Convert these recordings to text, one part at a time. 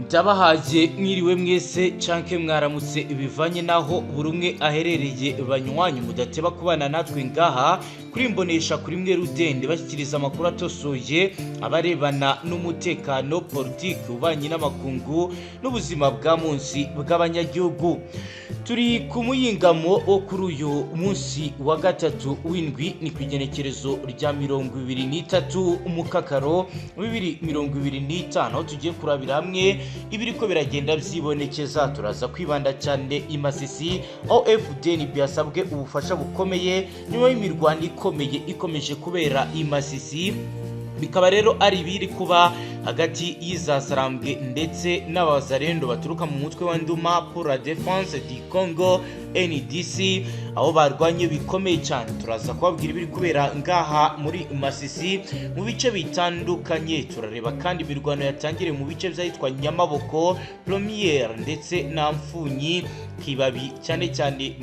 Ndabahaye mwiriwe mwese canke mwaramutse, bivanye naho buri umwe aherereye. Banywanyi mudateba kubana natwe ngaha kuri Mbonesha kuri mwe rudende, bashyikiriza amakuru atosoye abarebana n'umutekano, politiki, ububanyi n'amakungu n'ubuzima bwa munsi bw'abanyagihugu. Turi ku muyingamo wo kuri uyu munsi wa gatatu w'indwi, ni ku igenekerezo rya 23 Umukakaro 2025, aho tugiye kurabira hamwe ibiriko biragenda vyibonekeza. Turaza kwibanda cyane i Masisi, aho FDNB yasabwe ubufasha bukomeye nyuma y'imirwano ikomeye ikomeje kubera i Masisi. Bikaba rero ari ibiri kuba hagati y'izasarambwe ndetse n'abazarendo baturuka mu mutwe wa Nduma pour la défense du Congo, NDC, aho barwanye bikomeye cyane. Turaza kubabwira ibiri kubera ngaha muri Masisi mu bice bitandukanye. Turareba kandi imirwano yatangiriye mu bice by'ahitwa Nyamaboko Première ndetse na Mfunyi Kibabi, cyane cyane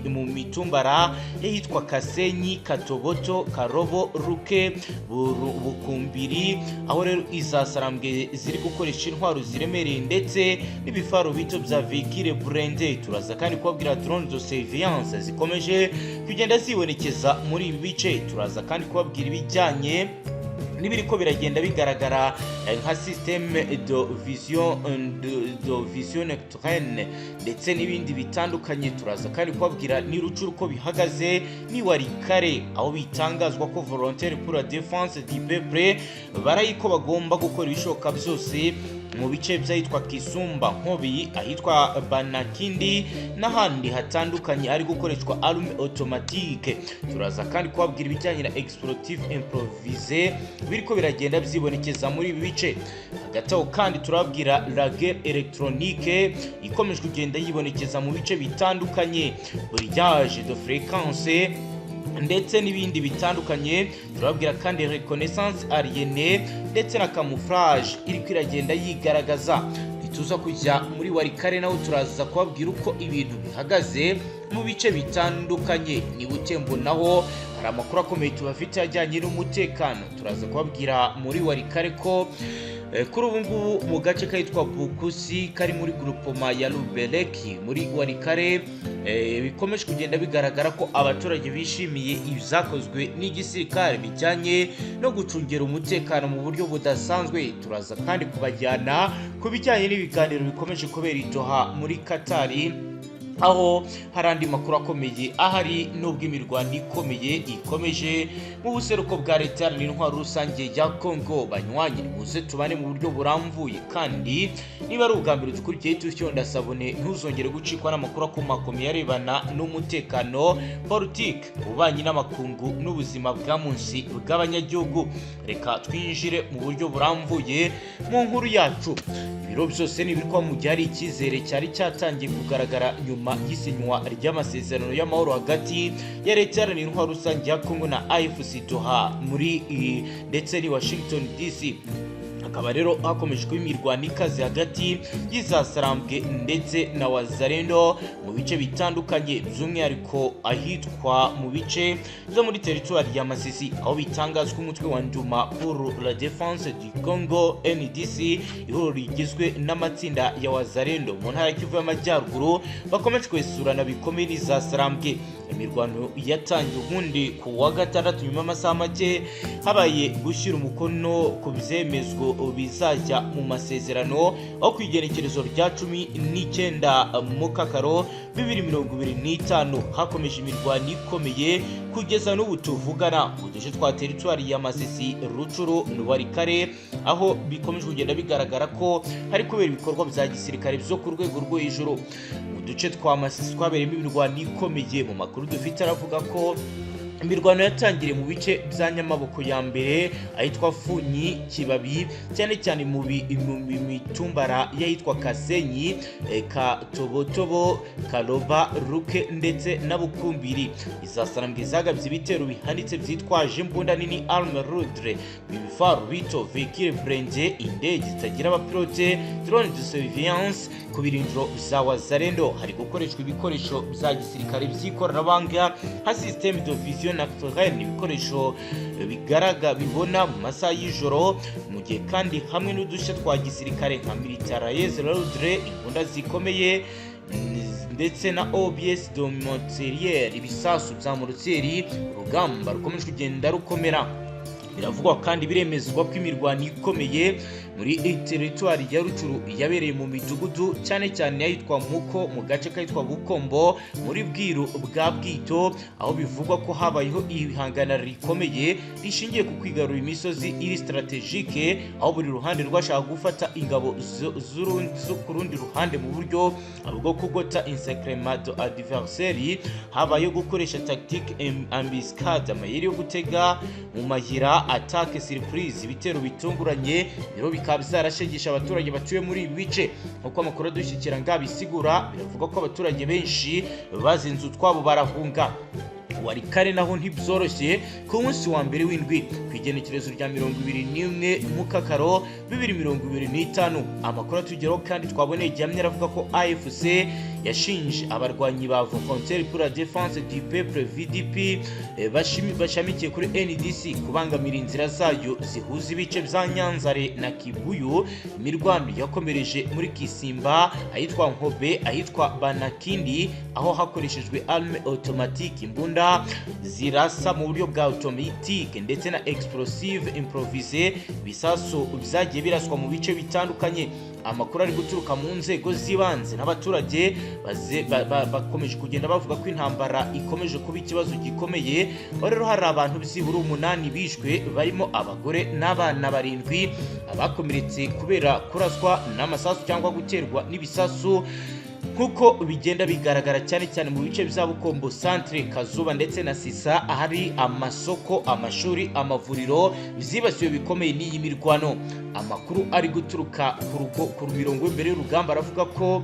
mu mitumbara y'ahitwa Kasenyi, Katoboto, Karobo, Ruke, Bukumbiri, aho rero izasarambwe ziri gukoresha intwaro ziremereye ndetse n'ibifaro bito bya véhicule blindé. Turaza kandi kubabwira drone de surveillance zikomeje kugenda zibonekeza muri ibi bice. Turaza kandi kubabwira ibijyanye n'ibiriko biragenda bigaragara nka système de vision nocturne ndetse n'ibindi bitandukanye. Turaza kandi kubabwira ni Rutshuru uko bihagaze, ni Walikale, aho bitangazwa ko Volontaire pour la défense du peuple barayiko bagomba gukora ibishoboka byose mu bice by'ahitwa Kisumba, Nkobi, ahitwa Banakindi n'ahandi hatandukanye ari gukoreshwa arme automatique. Turaza kandi kubabwira ibijyanye na explosif improvisé biriko biragenda byibonekeza muri ibi bice. Hagati aho kandi turababwira la guerre électronique ikomeje kugenda yibonekeza mu bice bitandukanye, brouillage de fréquence ndetse n'ibindi bitandukanye. Turababwira kandi reconnaissance aérienne ndetse na camouflage iriko iragenda yigaragaza. Ntituza kujya muri Walikale, naho turaza kubabwira uko ibintu bihagaze mu bice bitandukanye. Ni Butembo, naho hari amakuru akomeye tubafite ajyanye n'umutekano. Turaza kubabwira muri Walikale ko kuri ubu ngubu mu gace kitwa Bukusi kari muri groupement ya Rubereki muri Walikale, bikomeje kugenda bigaragara ko abaturage bishimiye ibyakozwe n'igisirikare bijyanye no gucungira umutekano mu buryo budasanzwe. Turaza kandi kubajyana ku bijyanye n'ibiganiro bikomeje kubera i Doha muri Katari, aho hari andi makuru akomeye ahari, nubwo imirwano ikomeye ikomeje mu buseruko bwa Leta Iharanira Intwaro Rusange ya Congo. Banywanyi, muze tubane mu buryo burambuye, kandi niba ari ubwa mbere dukurikiye, tutyo s'abonner, ntuzongere gucikwa n'amakuru akomakomeye arebana n'umutekano, politiki, ububanyi n'amakungu n'ubuzima bwa munsi bw'abanyagihugu. Reka twinjire mu buryo burambuye mu nkuru yacu. Ibiro byose ni ibiri mu gihe hari icyizere cyari cyatangiye kugaragara nyuma y'isinywa ry'amasezerano y'amahoro hagati ya Leta Iharanira Intwaro Rusange ya Congo na AFC, Doha muri ndetse ni Washington DC. Hakaba rero hakomeje kuba imirwano ikaze hagati y'izasarambwe ndetse na Wazarendo mu bice bitandukanye, by'umwihariko ahitwa mu bice byo muri teritwari ya Masisi, aho bitangazwa umutwe wa Nduma pour la défense du Congo, NDC, ihuriro rigizwe n'amatsinda ya Wazarendo mu ntara ya Kivu y'Amajyaruguru, bakomeje kwesurana bikomeye n'izasarambwe. Imirwano yatangiye ubundi ku wa gatandatu, nyuma y'amasaha make habaye gushyira umukono ku byemezwa bizajya mu masezerano, aho ku igenekerezo rya 19 Mukakaro 2025 hakomeje imirwano ikomeye kugeza n'ubu tuvugana mu duce twa teritwari ya Masisi, Rutshuru, Walikale, aho bikomeje kugenda bigaragara ko hari kubera ibikorwa bya gisirikare byo ku rwego rwo hejuru mu duce twa Masisi twabereyemo imirwano ikomeye. Mu makuru dufite aravuga ko imirwano yatangiriye mu bice bya Nyamaboko ya mbere, ahitwa Funyi, Kibabi, cyane cyane mu mitumbara y'ahitwa Kasenyi, Katobotobo, Karoba, Ruke ndetse na Bukumbiri. Izasarambwe zagabye ibitero bihanitse byitwaje imbunda nini, arme lourde, ibifaru bito, véhicule blindé, indege zitagira abapilote, drone de surveillance ku birindiro bya Wazarendo. Hari gukoreshwa ibikoresho bya gisirikare by'ikoranabuhanga nka système de vision. nocturne, ibikoresho bigaraga bibona mu masaha y'ijoro, mu gihe kandi hamwe n'udushya twa gisirikare nka mitrailleuses lourdes, imbunda zikomeye, ndetse na obus de mortier, ibisasu bya mortier. Urugamba rukomeje kugenda rukomera. Biravugwa kandi biremezwa ko imirwano ikomeye muri teritwari ya Rucuru yabereye mu midugudu, cyane cyane ahitwa Muko, mu gace kitwa Bukombo, muri Bwiru bwa Bwito, aho bivugwa ko habayeho ihangana rikomeye rishingiye ku kwigarura imisozi iri stratégique, aho buri ruhande rwashaka gufata ingabo zo ku rundi ruhande mu buryo bwo kugota encerclement de adversaire. Habayeho gukoresha tactique embuscade, amayeri yo gutega mu mayira, attaque surprise, ibitero bitunguranye. Rero bikaba byarashegesha abaturage batuye muri ibi bice, nk'uko amakuru adushyikira ngabisigura. Biravuga ko abaturage benshi bazinze utwabo barahunga. Walikale naho ntibyoroshye. Ku munsi wa mbere w'indwi, ku igenekerezo rya 21 Mukakaro 2025, amakuru atugeraho kandi twaboneye gihamya aravuga ko AFC yashinje abarwanyi ba Volontaires pour la Défense du Peuple, VDP, bashamikiye kuri NDC kubangamira inzira zayo zihuza ibice bya Nyanzare na Kibuyu. Imirwano yakomereje muri Kisimba, ahitwa Nkobe, ahitwa Banakindi, aho hakoreshejwe arme automatique, imbunda zirasa mu buryo bwa automatique, ndetse na explosive improvisé, ibisasu byagiye biraswa mu bice bitandukanye. Amakuru ari guturuka mu nzego z'ibanze n'abaturage bakomeje kugenda bavuga ko intambara ikomeje kuba ikibazo gikomeye, aho rero hari abantu byibura umunani bishwe, barimo abagore n'abana barindwi, abakomeretse kubera kuraswa n'amasasu cyangwa guterwa n'ibisasu, nk'uko bigenda bigaragara cyane cyane mu bice bya Bukombo centre, Kazuba ndetse na Sisa, ahari amasoko, amashuri, amavuriro byibasiwe bikomeye n'iyi mirwano. Amakuru ari guturuka ku rugo ku mirongo y'imbere y'urugamba aravuga ko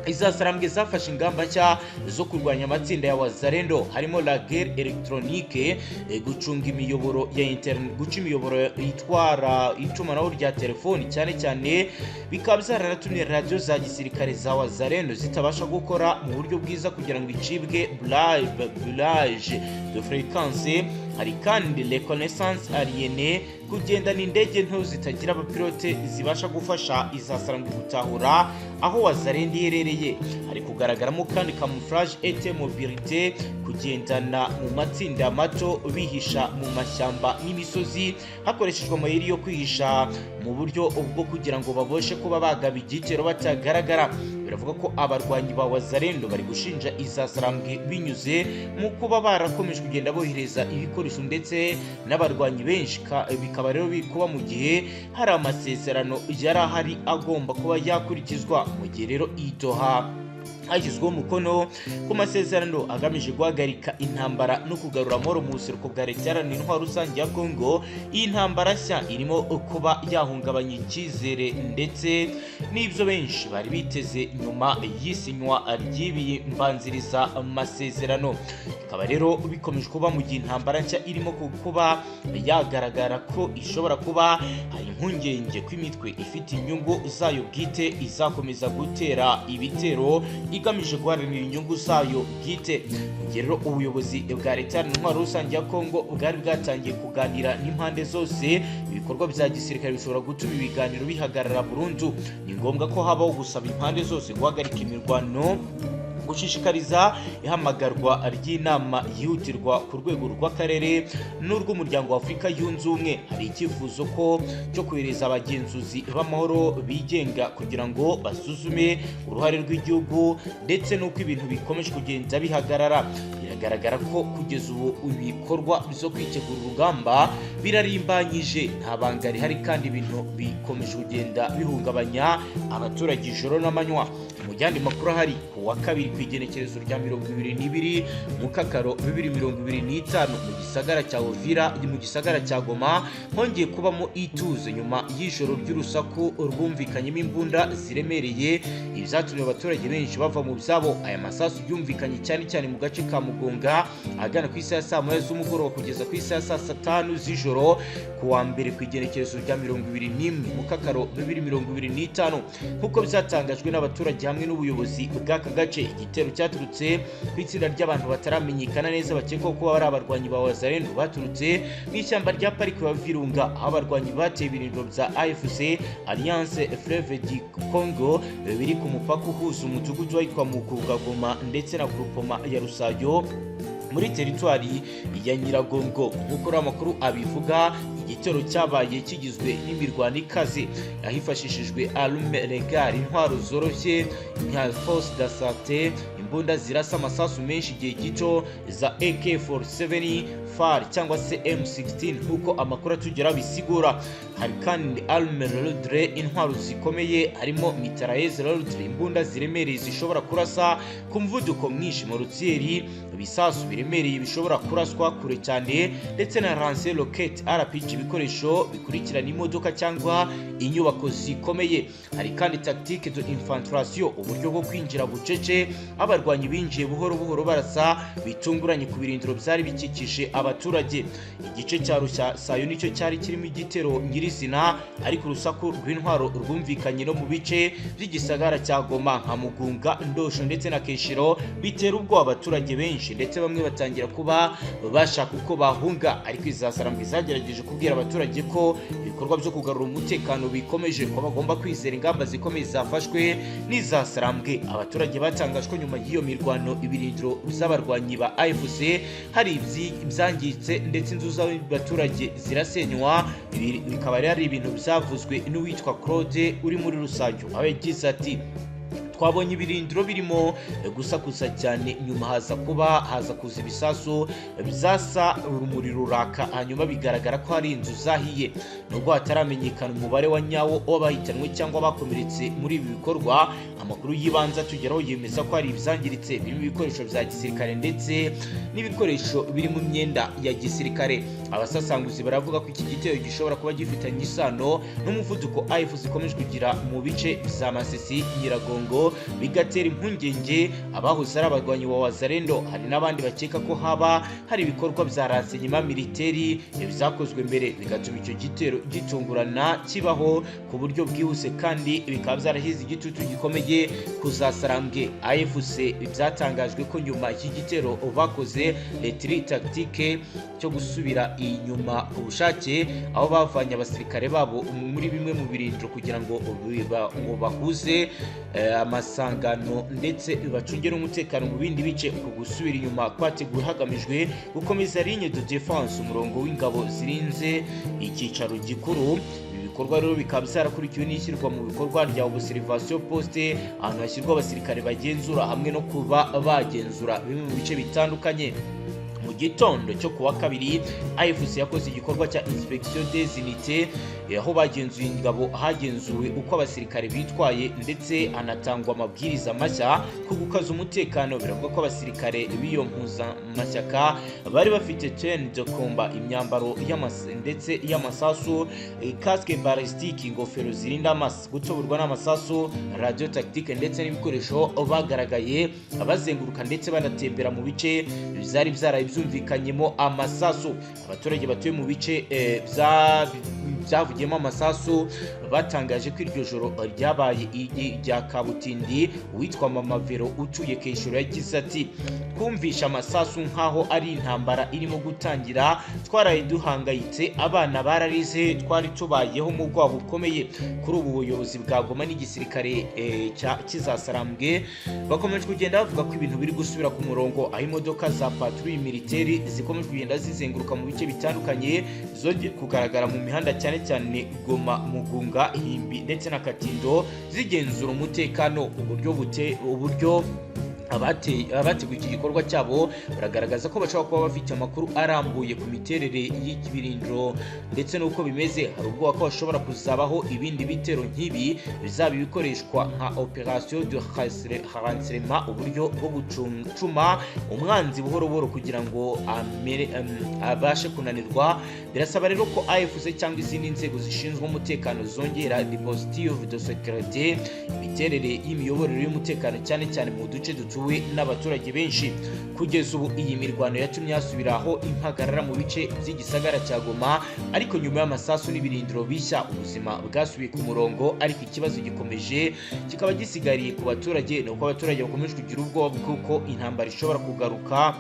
izasarambwe zafashe ingamba nshya zo kurwanya amatsinda ya Wazalendo, harimo la guerre électronique, gucunga imiyoboro ya internet, guca imiyoboro itwara itumanaho rya telefoni cyane cyane. Bikaba byaranatumye radiyo za gisirikare za Wazalendo zitabasha gukora mu buryo bwiza kugira ngo icibwe brouillage de fréquence. Hari kandi reconnaissance aérienne, kugendana indege nto zitagira abapilote zibasha gufasha izasarambwe gutahura aho Wazalendo iherereye. Hari kugaragaramo kandi camouflage et mobilité, kugendana mu matsinda mato bihisha mu mashyamba n'imisozi, hakoreshejwe amayeri yo kwihisha mu buryo bwo kugira ngo babashe kuba bagaba igitero batagaragara. Biravuga ko abarwanyi ba Wazalendo bari gushinja izasarambwe binyuze mu kuba barakomeje kugenda bohereza ibikoresho ndetse n'abarwanyi benshi, bikaba rero biri kuba mu gihe hari amasezerano yari ahari agomba kuba yakurikizwa. Mu gihe rero i Doha hashyizweho umukono ku masezerano agamije guhagarika intambara no kugarura amahoro mu buseruko bwa Leta Iharanira Intwaro Rusange ya Kongo, iyi ntambara nshya irimo kuba yahungabanya icyizere ndetse n'ibyo benshi bari biteze nyuma y'isinywa ry'ibi mbanziriza amasezerano. Bikaba rero bikomeje kuba mu gihe intambara nshya irimo kuba yagaragara ko ishobora kuba hari impungenge ko imitwe ifite inyungu zayo bwite izakomeza gutera ibitero igamije guharanira inyungu zayo bwite. Mu gihe rero ubuyobozi bwa Leta Iharanira Intwaro Rusange ya Kongo bwari bwatangiye kuganira n'impande zose, ibikorwa bya gisirikare bishobora gutuma ibiganiro bihagarara burundu. Ni ngombwa ko habaho gusaba impande zose guhagarika imirwano, gushishikariza ihamagarwa ry'inama yihutirwa ku rwego rw'akarere n'urw'Umuryango wa Afurika Yunze Ubumwe. Hari icyifuzo ko cyo kohereza abagenzuzi b'amahoro bigenga kugira ngo basuzume uruhare rw'igihugu ndetse n'uko ibintu bikomeje kugenda bihagarara. Biragaragara ko kugeza ubu ibikorwa byo kwitegura urugamba birarimbanyije, nta banga rihari, kandi ibintu bikomeje kugenda bihungabanya abaturage ijoro n'amanywa. Mu yandi makuru ahari, ku wa kabiri, ku igenekerezo rya 22 Mukakaro 2025, mu gisagara cya Uvira, mu gisagara cya Goma, hongeye kubamo ituze nyuma y'ijoro ry'urusaku rwumvikanyemo imbunda ziremereye, ibyatumye abaturage benshi bava mu byabo. Aya masasu yumvikanye cyane cyane mu gace ka Mugongo. Mugunga ahagana ku isaha ya saa 1 z'umugoroba kugeza ku isaha ya saa 5 z'ijoro ku wa mbere, ku igenekerezo rya 21 Mukakaro 2025, nk'uko byatangajwe n'abaturage hamwe n'ubuyobozi bw'aka gace. Igitero cyaturutse ku itsinda ry'abantu bataramenyekana neza bakekwaho kuba ari abarwanyi ba Wazalendo baturutse mu ishyamba rya pariki ya Virunga, aho abarwanyi bateye ibirindiro bya AFC, Alliance Fleuve du Congo, biri ku mupaka uhuza umudugudu witwa Mukugagoma ndetse na groupement ya Rusayo muri teritwari ya Nyiragongo. Nk'uko uriya amakuru abivuga, igitero cyabaye kigizwe n'imirwano ikaze ahifashishijwe armes légères, intwaro zoroshye nka fusil d'assaut, imbunda zirasa amasasu menshi igihe gito za AK47, FAR cyangwa se M16, nk'uko amakuru atugera bisigura. Hari kandi armes lourdes, intwaro zikomeye, harimo mitrailleuses lourdes, imbunda ziremereye zishobora kurasa ku muvuduko mwinshi, mortier, ibisasu biremereye bishobora kuraswa kure cyane, ndetse na lance roquette RPG, ibikoresho bikurikirana imodoka cyangwa inyubako zikomeye. Hari kandi tactique de infiltration, uburyo bwo kwinjira bucece. Abarwanyi binjiye buhoro buhoro, barasa bitunguranye ku birindiro byari bikikije abaturage. Igice cya Rusayo nicyo cyari kirimo igitero nyirizina, ariko urusaku rw'intwaro rwumvikanye no mu bice by'igisagara cya Goma nka Mugunga, Ndosho ndetse na Keshero, bitera ubwoba abaturage benshi, ndetse bamwe batangira kuba bashaka uko bahunga. Ariko izasarambwe zagerageje kubwira abaturage ko ibikorwa byo kugarura umutekano bikomeje, ko bagomba kwizera ingamba zikomeye zafashwe n'izasarambwe. Abaturage batangajwe nyuma y'iyo mirwano, ibirindiro by'abarwanyi ba AFC hari ibyangiritse ndetse inzu z'abaturage zirasenywa. Ibi bikaba ari ibintu byavuzwe n'uwitwa Claude uri muri Rusange, aho yagize ati: "Twabonye ibirindiro birimo gusakuza cyane, nyuma haza kuza ibisasu byasa, urumuri ruraka, hanyuma bigaragara ko hari inzu zahiye." Nubwo hataramenyekana umubare wa nyawo w'abahitanwe cyangwa bakomeretse muri ibi bikorwa, amakuru y'ibanze atugeraho yemeza ko hari ibyangiritse birimo ibikoresho bya gisirikare ndetse n'ibikoresho biri mu myenda ya gisirikare. Abasasanguzi baravuga ko iki gitero gishobora kuba gifitanye isano n'umuvuduko AFC zikomeje kugira mu bice bya Masisi, Nyiragongo, bigatera impungenge abahoze ari abarwanyi wa Wazalendo. Hari n'abandi bakeka ko haba hari ibikorwa bya renseignement militaire byakozwe mbere, bigatuma icyo gitero gitungurana kibaho ku buryo bwihuse, kandi bikaba byarashyize igitutu gikomeye kuzasarambwe AFC. Byatangajwe ko nyuma y'iki gitero bakoze retrait tactique cyo gusubira inyuma ku bushake, aho bavanye abasirikare babo muri bimwe mu birindiro kugira ngo bahuze amasangano ndetse bacungere umutekano mu bindi bice. Ku gusubira inyuma kwateguwe hagamijwe gukomeza ligne de défense, umurongo w'ingabo zirinze icyicaro gikuru. Ibi bikorwa rero bikaba byarakurikiwe n'ishyirwa mu bikorwa rya observation poste, ahantu hashyirwa abasirikare bagenzura hamwe no kuba bagenzura bimwe mu bice bitandukanye. Mu gitondo cyo kuwa kabiri, AFC yakoze igikorwa cya inspection des unités, aho bagenzuye ingabo, hagenzuwe uko abasirikare bitwaye ndetse hanatangwa amabwiriza mashya ku gukaza umutekano. Biravuga ko abasirikare b'iyo mpuzamashyaka bari bafite tenue de combat, imyambaro ndetse y'amasasu, casque balistique, ingofero zirinda gutoborwa n'amasasu, radio tactique ndetse n'ibikoresho, bagaragaye bazenguruka ndetse banatembera mu bice byari byaraye byumvikanyemo amasasu. Abaturage batuye mu bice byavugiyemo amasasu batangaje ko iryo joro ryabaye irya kabutindi. Uwitwa Mama Vero utuye Keshuro yagize ati: "Twumvishe amasasu nk'aho ari intambara irimo gutangira. Twaraye duhangayitse, abana bararize, twari tubayeho mu bwoba bukomeye." Kuri ubu buyobozi bwa Goma n'igisirikare cya kizasarambwe bakomeje kugenda bavuga ko ibintu biri gusubira ku murongo, aho imodoka za patrouille militaire zikomeje kugenda zizenguruka mu bice bitandukanye, zongeye kugaragara mu mihanda, cyane cyane Goma, Mugunga, Himbi ndetse na Katindo, zigenzura umutekano. Uburyo abateguye iki gikorwa cyabo baragaragaza ko bashobora kuba bafite amakuru arambuye ku miterere y'ibirindiro ndetse n'uko bimeze. Hari ubwoba ko hashobora kuzabaho ibindi bitero nk'ibi, bizaba ibikoreshwa nka opération de renseignement, uburyo bwo gucuma umwanzi buhoro buhoro kugira ngo abashe kunanirwa. Birasaba rero ko AFC cyangwa izindi nzego zishinzwe umutekano zongera dispositif de sécurité, imiterere y'imiyoborere y'umutekano, cyane cyane mu duce dutuwe. gituwe n'abaturage benshi. Kugeza ubu iyi mirwano yatumye hasubiraho impagarara mu bice by'igisagara cya Goma, ariko nyuma y'amasasu n'ibirindiro bishya ubuzima bwasubiye ku murongo. Ariko ikibazo gikomeje kikaba gisigariye ku baturage ni uko abaturage bakomeje kugira ubwoba bw'uko intambara ishobora kugaruka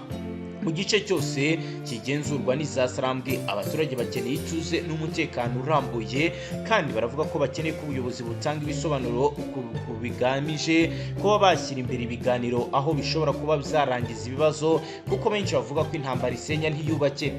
mu gice cyose kigenzurwa n'izasarambwe. Abaturage bakeneye ituze n'umutekano urambuye, kandi baravuga ko bakeneye ko ubuyobozi butanga ibisobanuro ku bigamije kuba bashyira imbere ibiganiro aho bishobora kuba byarangiza ibibazo, kuko benshi bavuga ko intambara isenya ntiyubake.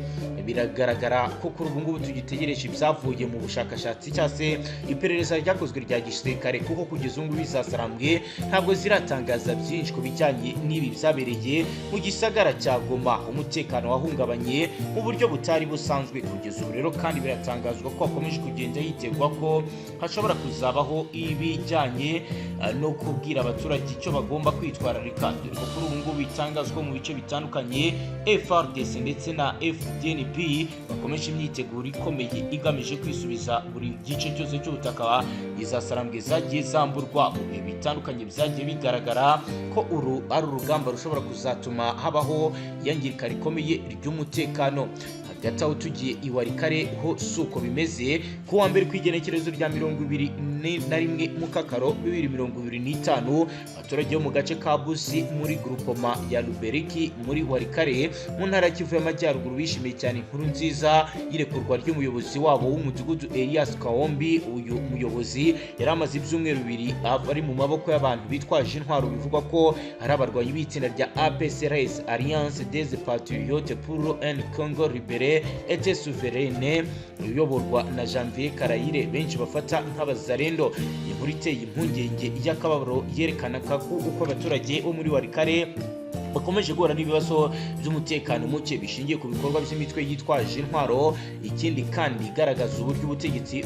Biragaragara ko kuri ubu ngubu tugitegereje ibyavuye mu bushakashatsi cyangwa se iperereza ryakozwe rya gisirikare, kuko kugeza ubu ngubu izasarambwe ntabwo ziratangaza byinshi ku bijyanye n'ibi byabereye mu gisagara cya Goma. Umutekano wahungabanye mu buryo butari busanzwe kugeza ubu rero, kandi biratangazwa ko hakomeje kugenda hitegwa ko hashobora kuzabaho ibijyanye no kubwira abaturage icyo bagomba kwitwararika, dore ko kuri ubu ngubu bitangazwa mu bice bitandukanye FARDC ndetse na FDNB bakomeje imyiteguro ikomeye igamije kwisubiza buri gice cyose cy'ubutaka izasarambwe zagiye zamburwa mu bihe bitandukanye. Byagiye bigaragara ko uru ari urugamba rushobora kuzatuma habaho iyangirika rikomeye ry'umutekano. Hagati aho, tugiye i Walikale ho si uko bimeze. Ku wa mbere, ku igenekerezo rya 21 Mukakaro 2025, abaturage bo mu gace ka Busi muri groupement ya Luberiki muri Walikale mu ntara ya Kivu y'Amajyaruguru bishimiye cyane inkuru nziza y'irekurwa ry'umuyobozi wabo w'umudugudu Elias Kawombi. Uyu muyobozi yari amaze ibyumweru 2 ari mu maboko y'abantu bitwaje intwaro bivugwa ko ari abarwanyi b'itsinda rya APCRS, Alliance des Patriotes pour un Congo Libéré et Souverain, uyoborwa na Janvier Karayire, benshi bafata nk'abazarendo. Inkuru iteye impungenge y'akababaro yerekana ko uko abaturage bo muri Walikale bakomeje guhura n'ibibazo by'umutekano muke bishingiye ku bikorwa by'imitwe yitwaje intwaro. Ikindi kandi igaragaza uburyo ubutegetsi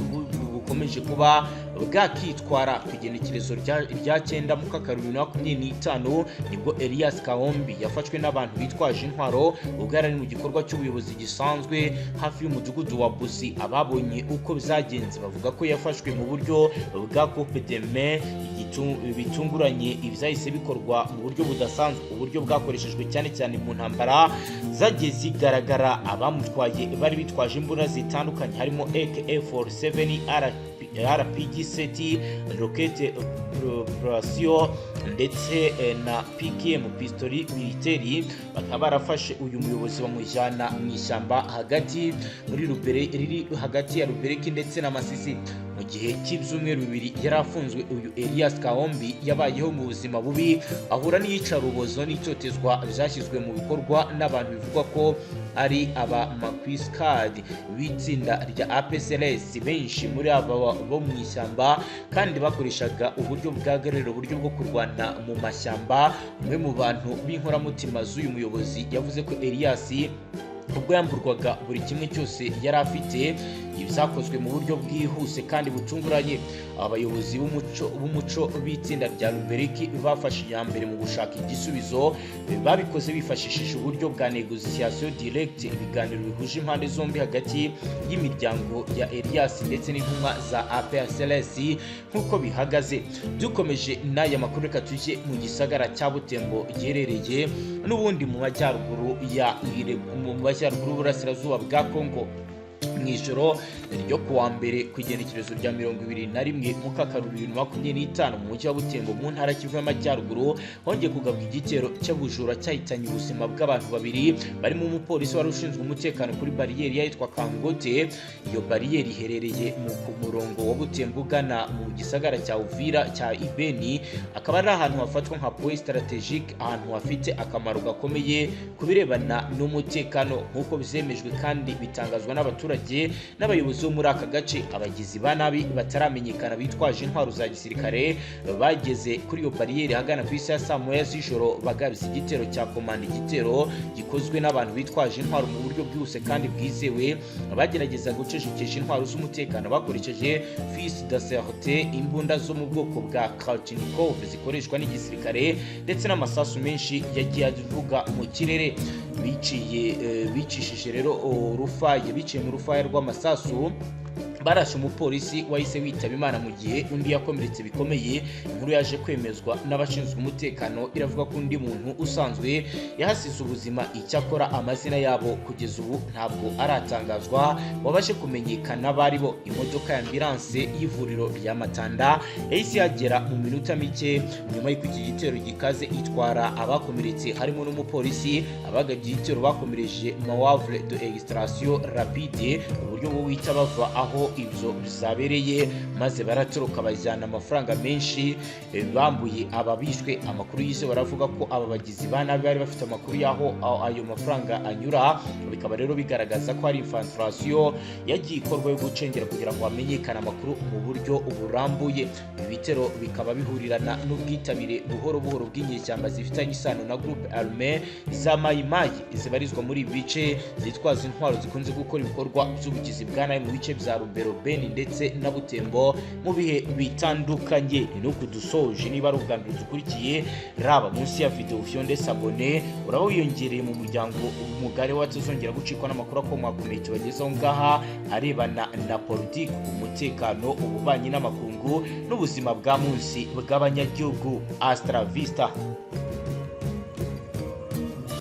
bukomeje kuba bwakitwara. Ku igenekerezo rya 9 Mukakaro 2025 nibwo Elias Kawombi yafashwe n'abantu bitwaje intwaro ubwo yari ari mu gikorwa cy'ubuyobozi gisanzwe hafi y'umudugudu wa Busi. Ababonye uko byagenze bavuga ko yafashwe mu buryo bwa coup de main bitunguranye, ibyahise bikorwa mu buryo budasanzwe, uburyo bwakoreshejwe cyane cyane mu ntambara zagiye zigaragara. Abamutwaye bari bitwaje imbunda zitandukanye harimo AK47, RPG 7, roquette propulsion ndetse na PKM, pistolet militaire. Bakaba barafashe uyu muyobozi bamujyana mu ishyamba hagati muri Rubere, riri hagati ya Rubereki ndetse na Masisi. Mu gihe cy'ibyumweru 2 yari afunzwe, uyu Elias Kawombi yabayeho mu buzima bubi, ahura n'iyicarubozo n'itotezwa byashyizwe mu bikorwa n'abantu bivugwa ko ari aba Makwiskad b'itsinda rya APCLS. Benshi muri aba bo mu ishyamba kandi bakoreshaga uburyo bwa guerrilla, uburyo bwo kurwana mu mashyamba. Umwe mu bantu b'inkoramutima z'uyu muyobozi yavuze ko Elias ubwo yamburwaga buri kimwe cyose yari afite, ibyakozwe mu buryo bwihuse kandi butunguranye. Abayobozi b'umuco b'itsinda rya Ruberiki bafashe iya mbere mu gushaka igisubizo. Babikoze bifashishije uburyo bwa négociation directe, ibiganiro bihuje impande zombi hagati y'imiryango ya Elias ndetse n'intumwa za APSLS. Nk'uko bihagaze, dukomeje n'aya makuru, reka tujye mu gisagara cya Butembo giherereye n'ubundi mu majyaruguru y'uburasirazuba bwa Congo. Mu ijoro ryo kuwa mbere, ku igenekerezo rya 21 Mukakaro 2025, mu mujyi wa Butembo mu ntara Kivu y'Amajyaruguru hongeye kugabwa igitero cy'ubujura cyahitanye ubuzima bw'abantu babiri, barimo umupolisi wari ushinzwe umutekano kuri bariyeri yitwa Kangote. Iyo bariyeri iherereye mu ku murongo wa Butembo ugana mu gisagara cya Uvira cya Ibeni, akaba ari ahantu hafatwa nka point stratégique, ahantu hafite akamaro gakomeye ku birebana n'umutekano, nk'uko byemejwe kandi bitangazwa n'abaturage n'abayobozi bo muri aka gace. Abagizi ba nabi bataramenyekana bitwaje intwaro za gisirikare bageze kuri iyo bariyeri ahagana ku isaha ya saa 1 z'ijoro, bagabye igitero cya komanda, igitero gikozwe n'abantu bitwaje intwaro mu buryo bwihuse kandi bwizewe. Bagerageza gucecekesha intwaro z'umutekano bakoresheje fusil d'assaut, imbunda zo mu bwoko bwa Kalashnikov zikoreshwa n'igisirikare, ndetse n'amasasu menshi yagiye avuga mu kirere. Biciye bicishije rero urufaya, biciye mu rufaya rw'amasasu. Barashe umupolisi wahise witaba Imana, mu gihe undi yakomeretse bikomeye. Inkuru yaje kwemezwa n'abashinzwe umutekano iravuga ko undi muntu usanzwe yahasize ubuzima. Icyakora amazina yabo kugeza ubu ntabwo aratangazwa, wabashe kumenyekana bari bo. Imodoka ya ambulance y'ivuriro rya Matanda yahise ihagera mu minota mike nyuma y'uko iki gitero gikaze, itwara abakomeretse harimo n'umupolisi. Abagabye igitero bakomereje manœuvre de extraction rapide, uburyo bwo guhita bava aho ibyo byabereye, maze baratoroka, bajyana amafaranga menshi bambuye ababishwe. Amakuru yizewe baravuga ko aba bagizi ba nabi bari bafite amakuru y'aho ayo mafaranga anyura. Bikaba rero bigaragaza ko hari infiltration yagiye ikorwa yo gucengera kugira ngo hamenyekane amakuru mu buryo burambuye. Ibi bitero bikaba bihurirana n'ubwitabire buhoro buhoro bw'inyeshyamba zifitanye isano na groupe armé za Mayimayi zibarizwa muri ibi bice, zitwaza intwaro, zikunze gukora ibikorwa by'ubugizi bwa nabi mu bice bya Rubero, Beni ndetse na Butembo mu bihe bitandukanye. Ni nuku dusoje. Niba ari ubwa mbere dukurikiye, raba munsi ya video ufyonde s'abonner, uraba wiyongereye mu muryango mugari watazongera gucikwa n'amakuru akomakomeye tubagezaho ngaha arebana na politiki, umutekano, ububanyi n'amakungu n'ubuzima bwa munsi bw'abanyagihugu. Hasta la vista.